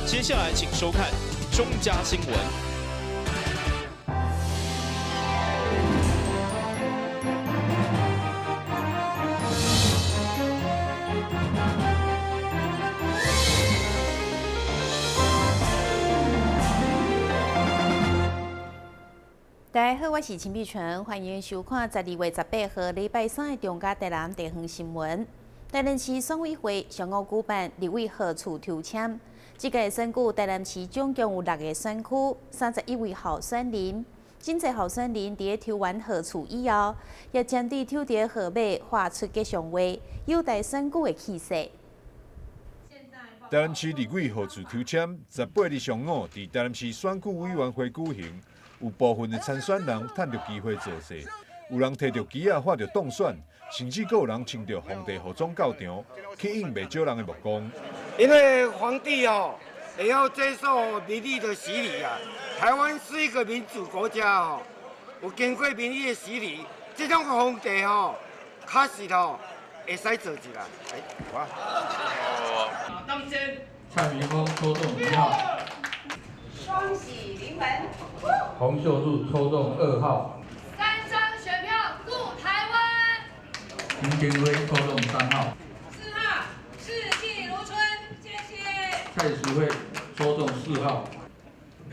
接下來請收看中嘉新聞。大家好，我是陳碧純，歡迎收看12月18號禮拜三的中嘉台南地方新聞。台南市選委會上午舉辦立委號次抽籤，這屆選舉台南市總共有六個選區，31位候選人。真濟候選人佇咧抽完號次以後，也針對抽著號碼發出吉祥話，有待選舉的氣勢。台南市立委號次抽籤，18日上午佇台南市選舉委員會舉行。有部分的參選人趁著機會造勢，有人提著旗仔喊著當選，甚至閣有人穿著皇帝服裝到場，吸引袂少人的目光。因為皇帝哦，也要接受民意的洗禮啊。台灣是一個民主國家哦，有經過民意的洗禮，這種皇帝哦，確實哦，會使做一下。哎，我。當先。蔡明峰抽中一號。雙喜臨門。洪秀柱抽中2號。三張選票顧台灣。林建輝抽中3號。4號，四季如春，謝謝。蔡淑慧抽中4號。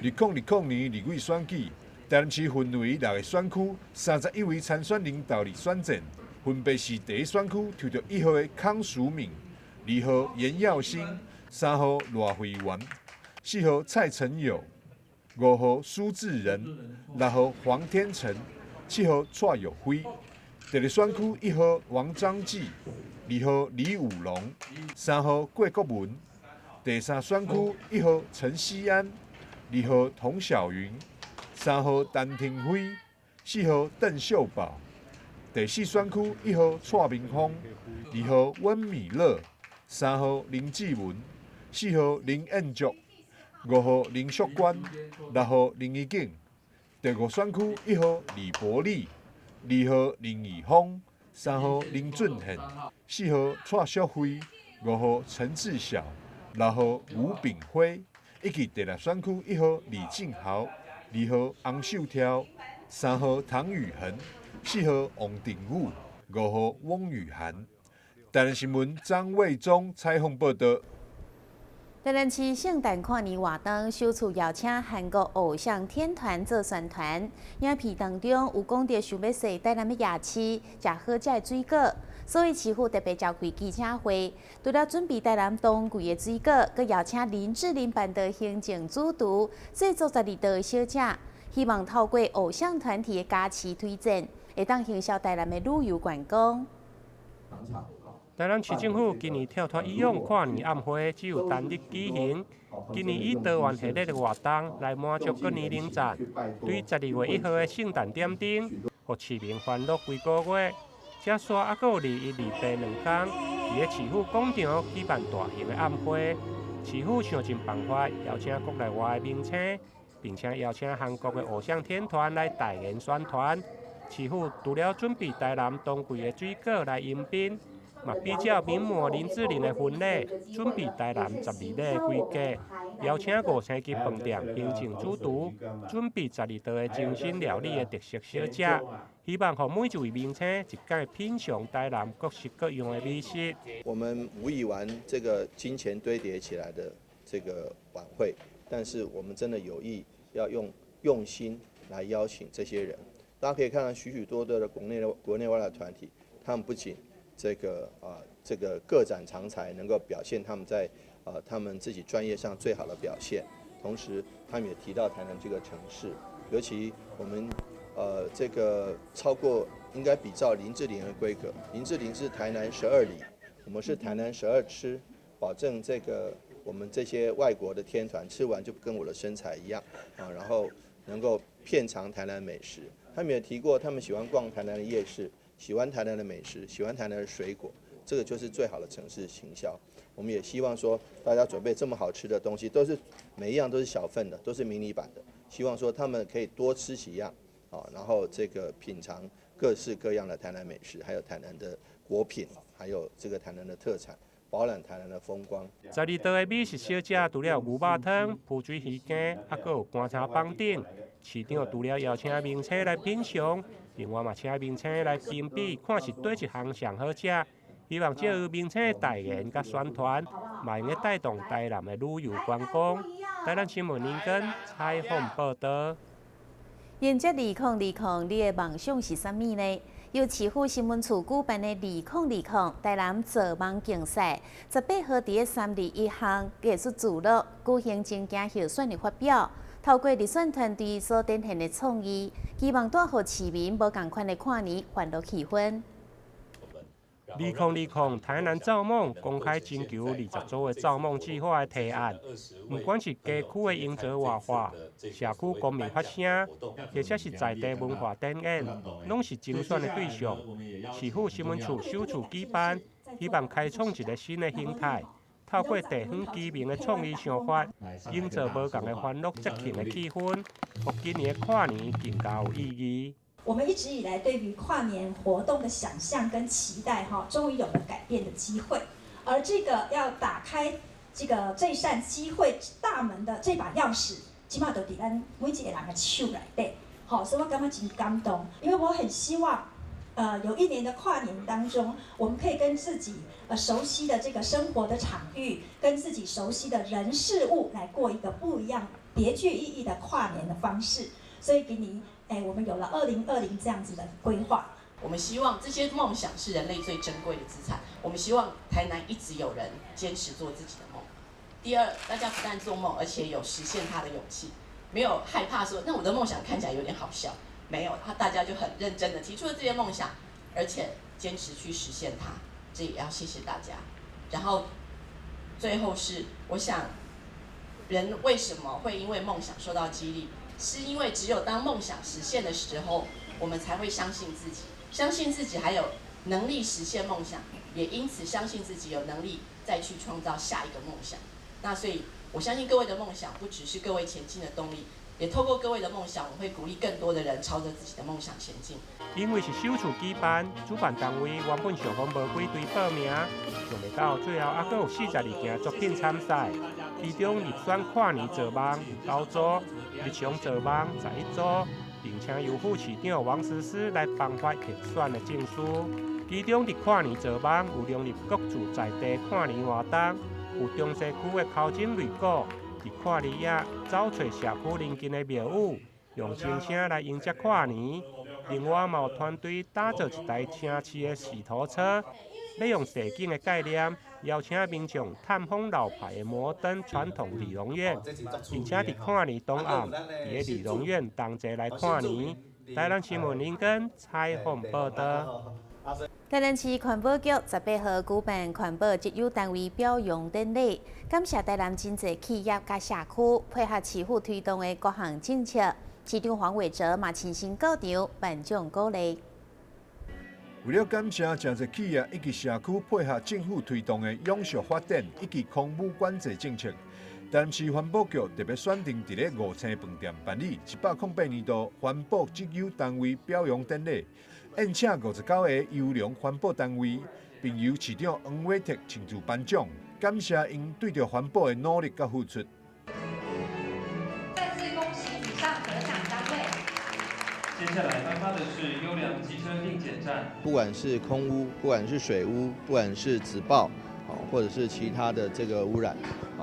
2020年立委選舉，台南市分為六個選區，31位參選人投入選戰，分別是第一選區抽著1號的康淑敏，2號嚴耀星，3號賴慧媛，4號蔡成友，5號蘇志仁，6號黃天成，7號蔡玉輝。第二選區1號王章記，2號李武龍，3號郭國文。第三選區1號陳錫安，2號童小雲，3號陳廷輝，4號鄧秀寶。第四選區1號蔡明峰，2號溫米勒，3號林志文，4號林彦卓。5號林淑娟，6號林怡景。第五選區1號李伯利，2號林義峰，3號林俊憲，4號蔡淑慧，5號陳志曉，6號吳炳輝，以及第六選區1號李進豪，2號洪秀挑，3號唐宇恆，4號王定宇，5號翁宇涵。台南新聞張衛忠採訪報道。台南市聖誕跨年活動首次邀請韓國偶像天團做宣傳，影片當中有講著想欲踅台南的夜市，食好食的水果，所以市府特別召開記者會，除了準備台南當季的水果，閣邀請林志玲辦的行政主廚製作12道小食，希望透過偶像團體的加持推薦，會當行銷台南的旅遊觀光。台南市政府今年跳脫以往跨年暗會只有單日舉行，今年以多元系列的活動來滿足各年齡層。對12月1號的聖誕點燈，予市民歡樂規個月。這煞猶閣有21、28兩天，佇咧市府廣場舉辦大型的暗會。市府想盡辦法邀請國內外的明星，並且邀請韓國的偶像天團來代言宣傳。市府除了準備台南當季的水果來迎賓，嘛比照名模林志玲的婚禮，準備台南12禮的規格，邀請5星級飯店行政主廚，準備12道的精心料理的特色小食，希望予每一位明星一天品嚐台南各式各樣的美食。我們無意玩這個金錢堆疊起來的這個晚會，但是我們真的有意要用心來邀請這些人。大家可以看到許許多多的國內外的團體，他們不僅這個各展長才，能夠表現他們在他們自己專業上最好的表現。同時，他們也提到台南這個城市，尤其我們這個超過應該比照林志玲的規格。林志玲是台南12里，我們是台南12吃，保證這個我們這些外國的天團吃完就跟我的身材一樣啊，然後能夠遍嘗台南美食。他們也提過，他們喜歡逛台南的夜市。喜歡台南的美食，喜歡台南的水果，這個就是最好的城市行銷。我們也希望說，大家準備這麼好吃的東西，都是每一樣都是小份的，都是迷你版的。希望說他們可以多吃幾樣，啊，然後這個品嘗各式各樣的台南美食，還有台南的果品，還有這個台南的特產。飽覽台南的風光。 12道的美食小食，除了牛肉湯、浮水魚羹，猶閣有乾炒枋等。市長除了邀請明星來品嘗，另外嘛請明星來評比，看是佗一項上好食。希望藉由明星的代言佮宣傳，嘛會用帶動台南的旅遊觀光。台南新聞林根採訪報導。迎接2020，你的夢想是啥物呢？由市府新聞處舉辦的2020台南造夢競賽，18號佇咧321巷藝術聚落舉行徵件候選的發表。透過入選團隊所展現的創意，期望帶予市民無仝款的跨年歡樂氣氛。2020台南造夢公開徵求20組的造夢計劃的提案，毋管是街區的營造活化、社區公民發聲，或者是在地文化展演，攏是徵選的對象。市府新聞處首次舉辦，希望開創一个新的形態。透過地方居民的創意想法，營造無仝的歡樂節慶的氣氛，予今年的跨年更加有意義。我們一直以來對於跨年活動的想象跟期待，哈，終於有了改變的機會。而這個要打開這扇機會大門的這把鑰匙，起碼都佇咱每一個人的手內底。好，所以我感覺真感動，因為我很希望，有一年的跨年當中，我們可以跟自己熟悉的這個生活的場域，跟自己熟悉的人事物來過一個不一樣、別具意義的跨年的方式。所以給你，我們有了2020這樣子的規劃。我們希望這些夢想是人類最珍貴的資產。我們希望台南一直有人堅持做自己的夢。第二，大家不但做夢，而且有實現它的勇氣，沒有害怕說，那我的夢想看起來有點好笑。沒有，他大家就很認真的提出了這些夢想，而且堅持去實現它，這也要謝謝大家。然後最後是，我想，人為什麼會因為夢想受到激勵？是因為只有當夢想實現的時候，我們才會相信自己，相信自己還有能力實現夢想，也因此相信自己有能力再去創造下一個夢想。那所以，我相信各位的夢想不只是各位前進的動力，也透過各位的夢想，我會鼓勵更多的人朝着自己的夢想前進。因為是首次舉辦，主辦單位原本想講無幾隊報名，想袂到最後猶閣有42件作品參賽，其中入選跨年造夢有9組，日常造夢11組，並且由副市長王思思來頒發入選的證書。其中佇跨年造夢有融入各自在地跨年活動，有中西區的口井擂鼓，佇跨年夜走揣社區鄰近的廟宇，用鐘聲來迎接跨年。另外，嘛有團隊打造一台城市的洗頭車，欲用踅景的概念，邀請民眾探訪老牌的摩登傳統理容院，並且佇跨年當暗，佇咧理容院同齊來跨年。台南新聞林根採訪報導。台南市環保局18號舉辦環保績優單位表揚典禮，感謝台南真濟企業佮社區配合市府推動的各項政策。市長黃偉哲嘛親身到場頒獎鼓勵。為了感謝誠濟企業以及社區配合政府推動的永續發展以及空污管制政策，台南市環保局特別選定佇咧五星飯店辦理108年度環保績優單位表揚典禮，宴請59個優良環保單位，並由市長黃偉哲親自頒獎，感謝𪜶對著環保的努力佮付出。再次恭喜以上得獎單位。接下來頒發的是優良機車定檢站。不管是空污，不管是水污，不管是紙爆，或者是其他的這個污染，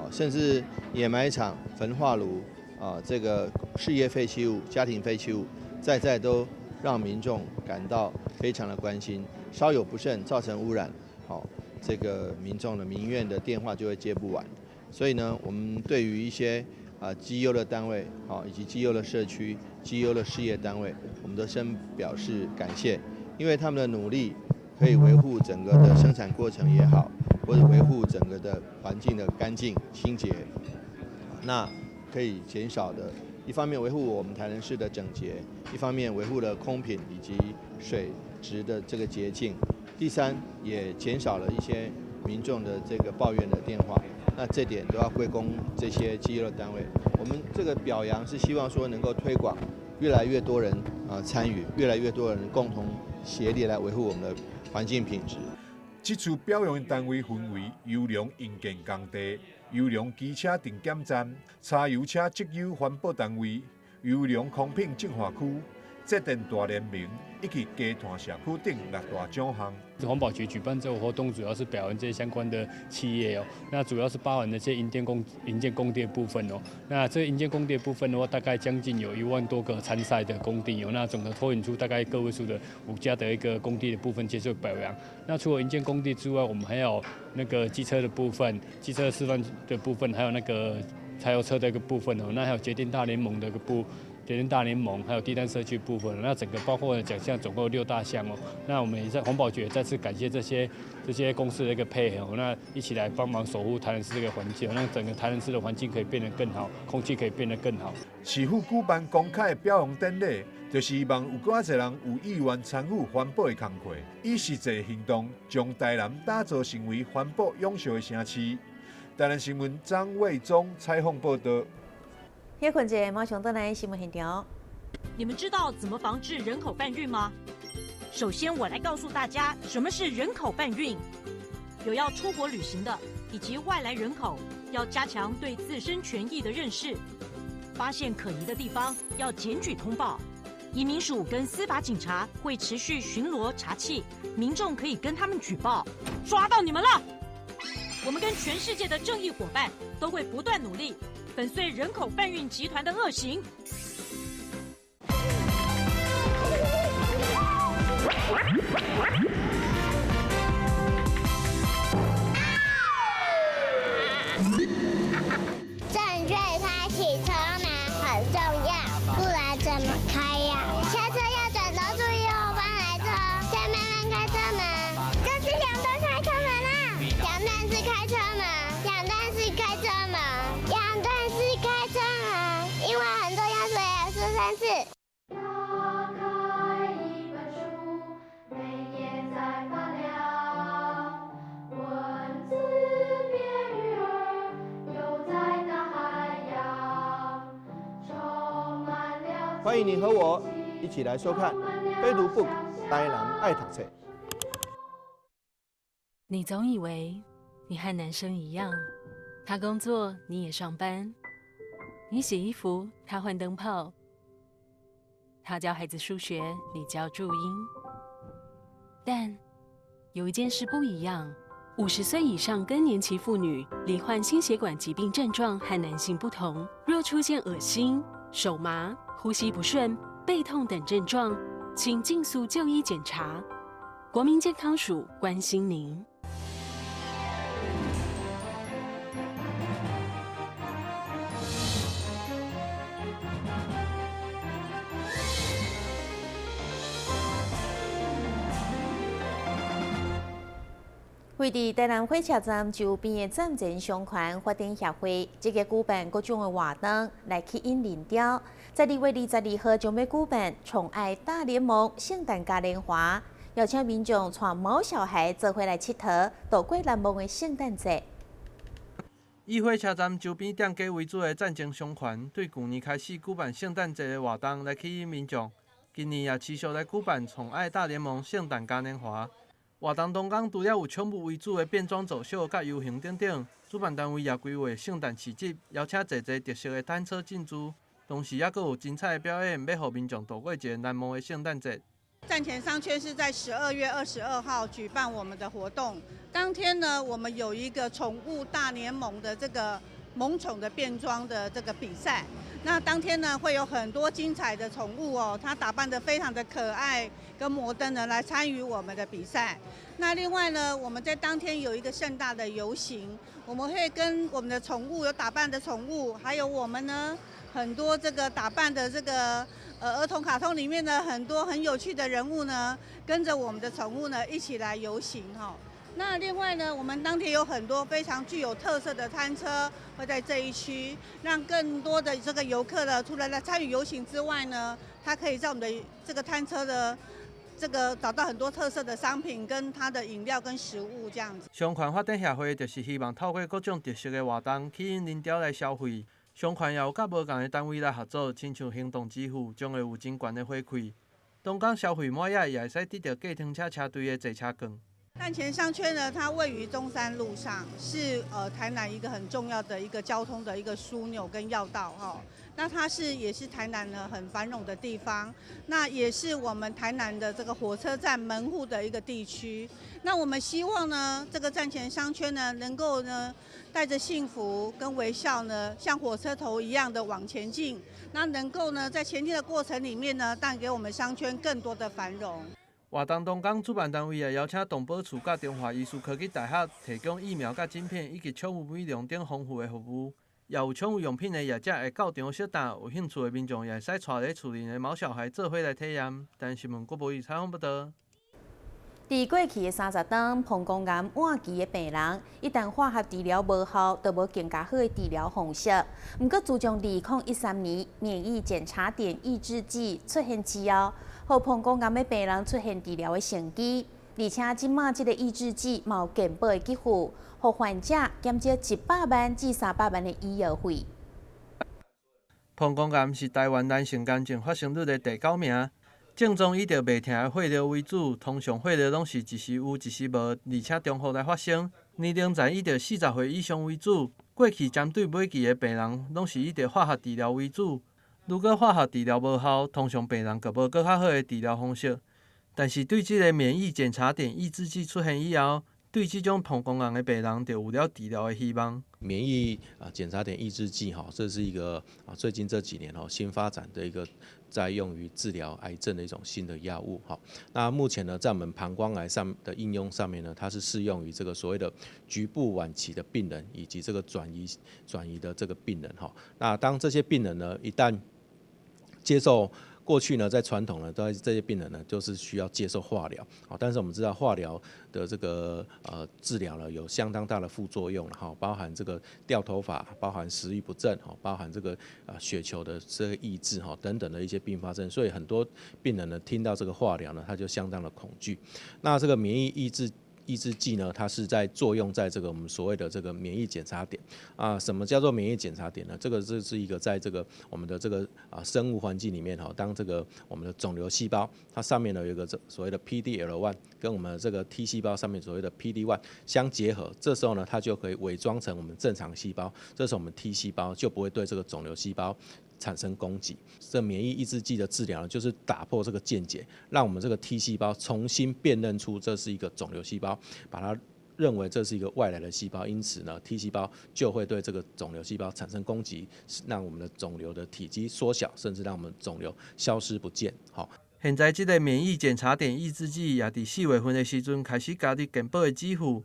甚至掩埋場、焚化爐啊，這個事業廢棄物、家庭廢棄物，在在都讓民眾感到非常的關心。稍有不慎造成污染，好，這個民眾的民怨的電話就會接不完。所以呢，我們對於一些績優的單位，好，以及績優的社區、績優的事業單位，我們都深表示感謝，因為他們的努力可以維護整個的生產過程也好，或者維護整個的環境的乾淨清潔，那可以減少的，一方面維護我們台南市的整潔，一方面維護了空品以及水質的這個潔淨，第三也減少了一些民眾的這個抱怨的電話。那這點都要歸功這些績優的單位。我們這個表揚是希望說能夠推廣，越來越多人啊參與，越來越多人共同協力來維護我們的環境品質。這次表揚的單位分為優良營建工地、優良機車定檢站、柴油車績優環保單位、優良空品淨化區、節電大聯盟以及低碳社區等六大獎項。環保局舉辦這個活動，主要是表揚這些相關的企業哦。那主要是包含那些營建工地的部分哦。那這營建工地的部分的話，大概將近有1萬多個參賽的工地哦。那總的脫穎出大概個位數的5家的一個工地的部分接受表揚。那除了營建工地之外，我們還有那個機車的部分、機車示範的部分，還有那個柴油車的一個部分哦。那還有節電大聯盟的一個部。節電大聯盟，還有低碳社區部分，那整個包括的獎項總共有6大項哦。那我們也在環保局也再次感謝這些公司的一個配合，那一起來幫忙守護台南市這個環境，讓整個台南市的環境可以變得更好，空氣可以變得更好。市府舉辦公開的表揚典禮，就是希望有更濟人有意願參與環保的工課，以實際行動將台南打造成為環保永續的城市。台南新聞張衛忠採訪報道。歇睏者，馬上轉來新聞現場。你們知道怎麼防治人口販運嗎？首先，我來告訴大家什麼是人口販運。有要出國旅行的以及外來人口，要加強對自身權益的認識。發現可疑的地方要檢舉通報。移民署跟司法警察會持續巡邏查緝，民眾可以跟他們舉報。抓到你們了！我們跟全世界的正義夥伴都會不斷努力。粉碎人口販運集團的惡行。正確開啟車門很重要，不然怎麼開呀？下車要轉頭注意後方來車，再慢慢開車門。這是兩段開車門啦，兩段式開車門，兩段式開車門。兩段式開車門，因為很重要，所以要說3次。打開一本書，每頁在發亮，文字變魚兒，游在大海洋，充滿了。歡迎你和我一起來收看《非讀 book 台南愛讀冊》。你總以為你和男生一樣，他工作，你也上班；你洗衣服，他換燈泡；他教孩子數學，你教注音。但有一件事不一樣：50歲以上更年期婦女罹患心血管疾病症狀和男性不同，若出現噁心、手麻、呼吸不順、背痛等症狀，請盡速就醫檢查。國民健康署關心您。位佇台南火車站周邊的站前商圈發展協會積極舉辦各種的活動來吸引人潮。12月22號將欲舉辦寵愛大聯盟聖誕嘉年華，邀請民眾帶毛小孩做伙來𨑨迌，度過難忘的聖誕節。以火車站周邊店家為主的站前商圈，對舊年開始舉辦聖誕節的活動來吸引民眾，今年也持續來舉辦寵愛大聯盟聖誕嘉年華。活動當中，除了有寵物為主的變裝走秀、佮遊行等等，主辦單位也規劃聖誕市集，邀請濟濟特色的單車進駐，同時猶閣有精彩的表演，欲予民眾度過一个難忘的聖誕節。站前商圈是在12月22號舉辦我們的活動，當天呢，我們有一個寵物大聯盟的這個萌寵的變裝的這個比賽。那當天呢，會有很多精彩的寵物哦，它打扮得非常的可愛跟摩登的來參與我們的比賽。那另外呢，我們在當天有一個盛大的遊行，我們會跟我們的寵物有打扮的寵物，還有我們呢很多這個打扮的這個兒童卡通裡面的很多很有趣的人物呢，跟着我們的寵物呢一起來遊行哈。那另外呢，我們當天有很多非常具有特色的攤車會在這一區，讓更多的這個遊客呢，除了來參與遊行之外呢，他可以在我們的這個攤車的這個找到很多特色的商品，跟他的飲料跟食物這樣子。商圈發展協會就是希望透過各種特色的活動，吸引人潮來消費。商圈也有佮無仝的單位來合作，親像行動支付，將會有真懸的回饋。當天消費滿額，也會使得著計程車車隊的坐車券。站前商圈呢，它位於中山路上，是台南一個很重要的一個交通的一個樞紐跟要道哈。那它是也是台南呢很繁榮的地方，那也是我們台南的這個火車站門戶的一個地區。那我們希望呢，這個站前商圈呢，能夠呢帶着幸福跟微笑呢，像火車頭一樣的往前進。那能夠呢在前進的過程裡面呢，帶給我們商圈更多的繁榮。活動當天，主辦單位也邀請動保處佮中華醫事科技大學提供疫苗佮晶片，以及寵物美容等豐富的服務。也有寵物用品的業者會到場設檔，有興趣的民眾也會使帶咧厝裡的毛小孩做伙來體驗。台視新聞郭博宇採訪報導。佇過去的30冬，膀胱癌晚期的病人，一旦化學治療無效，就無更加好的治療方式。毋過，自從2013年免疫檢查點抑制劑出現之後，予膀胱癌的病人出現治療的商機，而且這馬這个抑制劑嘛有健保的給付，予患者減少100萬至300萬的醫藥費。膀胱癌是台灣男性癌症發生率的第九名，症狀以著袂疼的血尿為主，通常血尿攏是一時有一時無，而且重複來發生。年齡層以著40歲以上為主。過去針對尾期的病人，攏是以著化學治療為主。如果化學治療無效，通常病人就無閣較好的治療方式。但是對這个免疫檢查點抑制劑出現以後，對這種膀胱癌的病人就有了治療的希望。免疫檢查點抑制劑哈，這是一個最近這幾年哦新發展的一個在用於治療癌症的一種新的藥物哈。那目前呢，在我們膀胱癌上的應用上面呢，它是適用於這個所謂的局部晚期的病人以及這個轉移的這個病人哈。那當這些病人呢，一旦接受過去呢，在傳統呢，都這些病人呢，就是需要接受化療，好，但是我們知道化療的這個治療呢，有相當大的副作用哈，包含這個掉頭髮，包含食慾不振，哈，包含這個血球的這個抑制哈等等的一些併發症，所以很多病人呢聽到這個化療呢，他就相當的恐懼。那這個免疫抑制劑呢，它是在作用在這個我們所謂的這個免疫檢查點啊。什麼叫做免疫檢查點呢？這個這是一個在這個我們的這個生物環境裡面哈，當這個我們的腫瘤細胞它上面呢有一個這所謂的 PDL1 跟我們這個 T 細胞上面所謂的 PD1 相結合，這時候呢它就可以偽裝成我們正常細胞，這時候我們 T 細胞就不會對這個腫瘤細胞產生攻擊。這免疫抑制劑的治療呢，就是打破這個鍵結，讓我們這個 T 細胞重新辨認出這是一個腫瘤細胞，把它認為這是一個外來的細胞，因此呢，T 細胞就會對這個腫瘤細胞產生攻擊，讓我們的腫瘤的體積縮小，甚至讓我們腫瘤消失不見。好，現在這个免疫檢查點抑制劑也佇4月份的時陣開始加入健保的給付。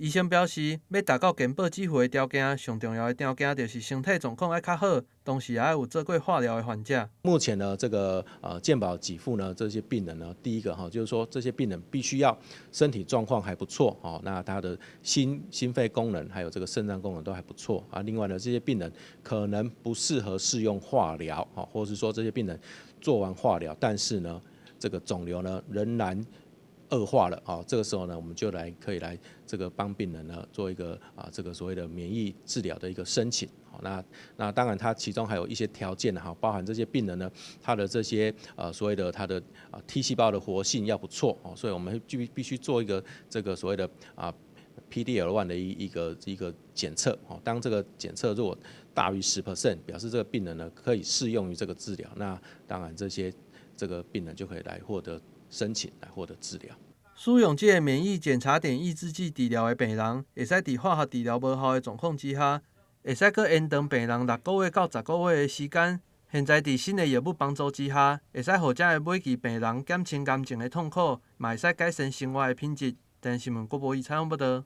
醫生表示，欲達到健保給付的條件，上重要的條件就是身體狀況愛較好，同時也愛有做過化療的患者。目前呢，這個健保給付呢，這些病人呢，第一個哈，就是說這些病人必須要身體狀況還不錯哦，那他的心肺功能還有這個腎臟功能都還不錯啊。另外呢，這些病人可能不適合適用化療哦，或是說這些病人做完化療，但是呢，這個腫瘤呢仍然惡化了啊，這個時候呢，我們就來可以來這個幫病人呢做一個這個所謂的免疫治療的一個申請。好，那當然它其中還有一些條件哈，包含這些病人呢，他的這些所謂的他的T 細胞的活性要不錯哦，所以我們就必須做一個這個所謂的PDL1 的一個檢測哦，當這個檢測如果大於10%，表示這個病人呢可以適用於這個治療，那當然這些這個病人就可以來獲得申請來獲得治療。使用這个免疫檢查點抑制劑治療的病人，會使佇化學治療無效的狀況之下，會使閣延長病人6個月到10個月的時間。現在佇新的藥物幫助之下，會使予遮个尾期病人減輕癌症的痛苦，嘛會使改善生活的品質。電視新聞郭博宇採訪報導。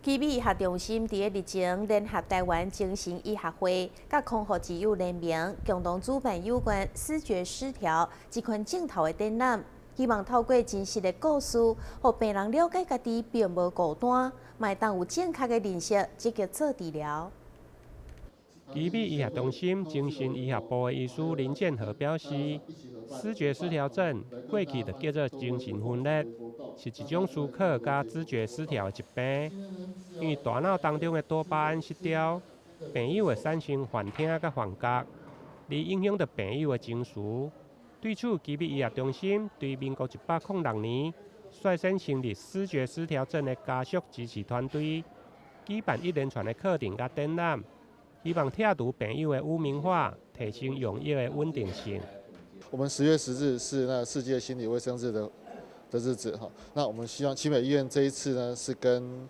奇美醫學中心佇咧日前聯合台灣精神醫學會、佮康復之友聯盟共同主辦有關思覺失調這款症頭的展覽，希望透過真實的故事，予病人了解家己並無孤單，嘛會當有正確的認識，積極做治療。奇美醫學中心精神醫學部的醫師林建和表示，思覺失調症過去就叫做精神分裂，是一種思考佮知覺失調的疾病。因為大腦當中的多巴胺失調，病友會產生幻聽佮幻覺，而影響著病友的情緒。對此，奇美醫學中心對民國106年率先成立思覺失調症的家屬支持團隊，舉辦一連串的課程佮展覽，希望拆除病友的污名化，提升用藥的穩定性。我們10月10日是那世界心理衛生日的日子哈，那我們希望奇美醫院這一次呢是跟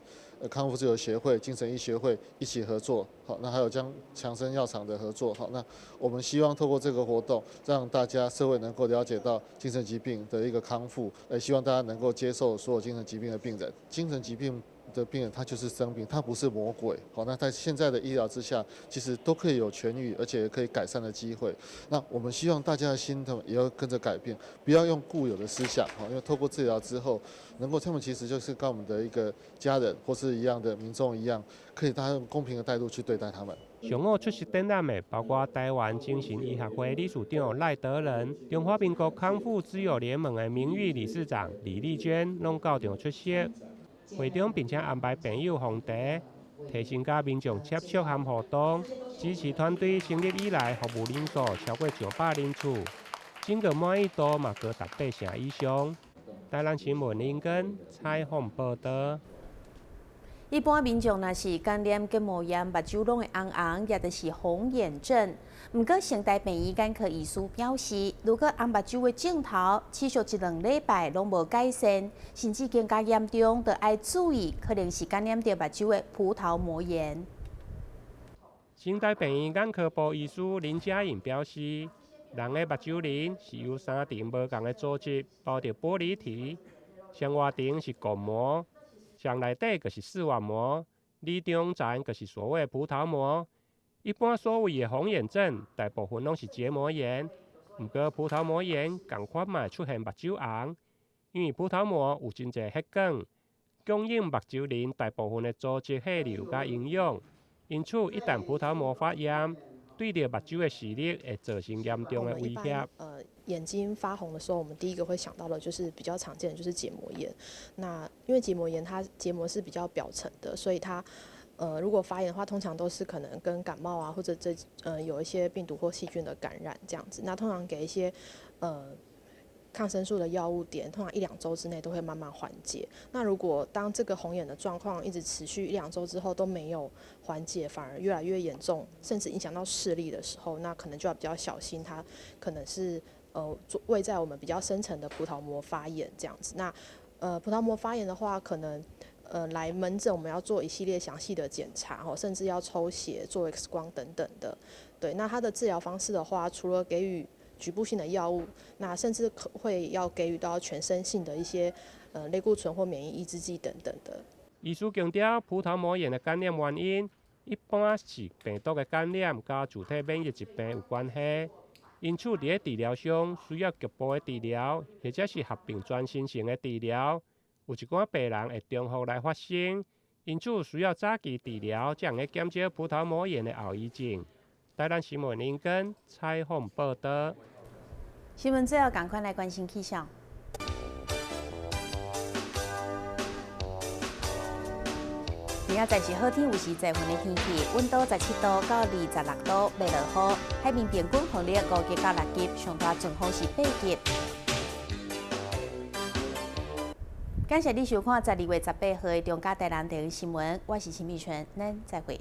康復自由協會、精神醫學會一起合作，好，那還有將強生藥廠的合作，好，那我們希望透過這個活動，讓大家社會能夠了解到精神疾病的一個康復，希望大家能夠接受所有精神疾病的病人，精神疾病的病人他就是生病，他不是魔鬼，好，那在現在的醫療之下，其實都可以有痊癒，而且可以改善的機會。那我們希望大家的心態也要跟着改變，不要用固有的思想，因為透過治療之後，能夠他們其實就是跟我們的一個家人或是一樣的民眾一樣，可以大家用公平的態度去對待他們。上午出席展覽的包括台灣精神醫學會理事長賴德仁、中華民國康復之友聯盟的名譽理事長李麗娟，攏到場出席。會中並且安排病友奉茶，提升佮民眾接觸和互動，支持團隊成立以來服務人數超過上百人次，整個滿意度嘛高達八成以上。台南新聞林根採訪報導。一般民眾若是感染結膜炎，目睭攏會紅紅，也就是紅眼症。毋過，成大病院眼科醫師表示，如果紅目睭的症頭持續一兩禮拜攏無改善，甚至更加嚴重，就愛注意，可能是感染著目睭的葡萄膜炎。成大病院眼科部醫師林嘉穎表示，人的目睭仁是由三層無仝的組織包著玻璃體，上外層是鞏膜。上內底就是視網膜，裡中層就是所謂葡萄膜。一般所謂的紅眼症，大部分攏是結膜炎。毋過葡萄膜炎仝款嘛會出現目睭紅，因為葡萄膜有真濟血管，供應目睭仁大部分的組織血流佮營養。因此，一旦葡萄膜發炎，對著目睭的視力會造成嚴重的威脅。眼睛發紅的時候，我們第一個會想到的就是比較常見的就是結膜炎。那因為結膜炎，它結膜是比較表層的，所以它如果發炎的話，通常都是可能跟感冒啊，或者這有一些病毒或細菌的感染這樣子。那通常給一些抗生素的藥物點，通常一兩週之內都會慢慢緩解。那如果當這個紅眼的狀況一直持續一兩週之後都沒有緩解，反而越來越嚴重，甚至影響到視力的時候，那可能就要比較小心，它可能是位在我們比較深層的葡萄膜發炎這樣子。那葡萄膜發炎的話，可能來門診我們要做一系列詳細的檢查，甚至要抽血、做 X 光等等的。對，那它的治療方式的話，除了給予局部性的藥物，那甚至可會要給予到全身性的一些類固醇或免疫抑制劑等等的。醫師強調，葡萄膜炎的感染原因一般是病毒的感染，佮自體免疫疾病有關係。因此，佇咧治療上需要局部的治療，或者是合併全身性的治療。有一寡病人會重複來發生，因此需要早期治療，才會減少葡萄膜炎的後遺症。台南新聞林根採訪報導。新聞最後，趕快來關心氣象。明仔載是好天，有時濟雲的天氣，溫度17度到26度，袂落雨。海面平均風力5級到6級，上大陣風是8級。感謝你收看12月18號的中嘉台南電視新聞，我是陳美春，咱再會。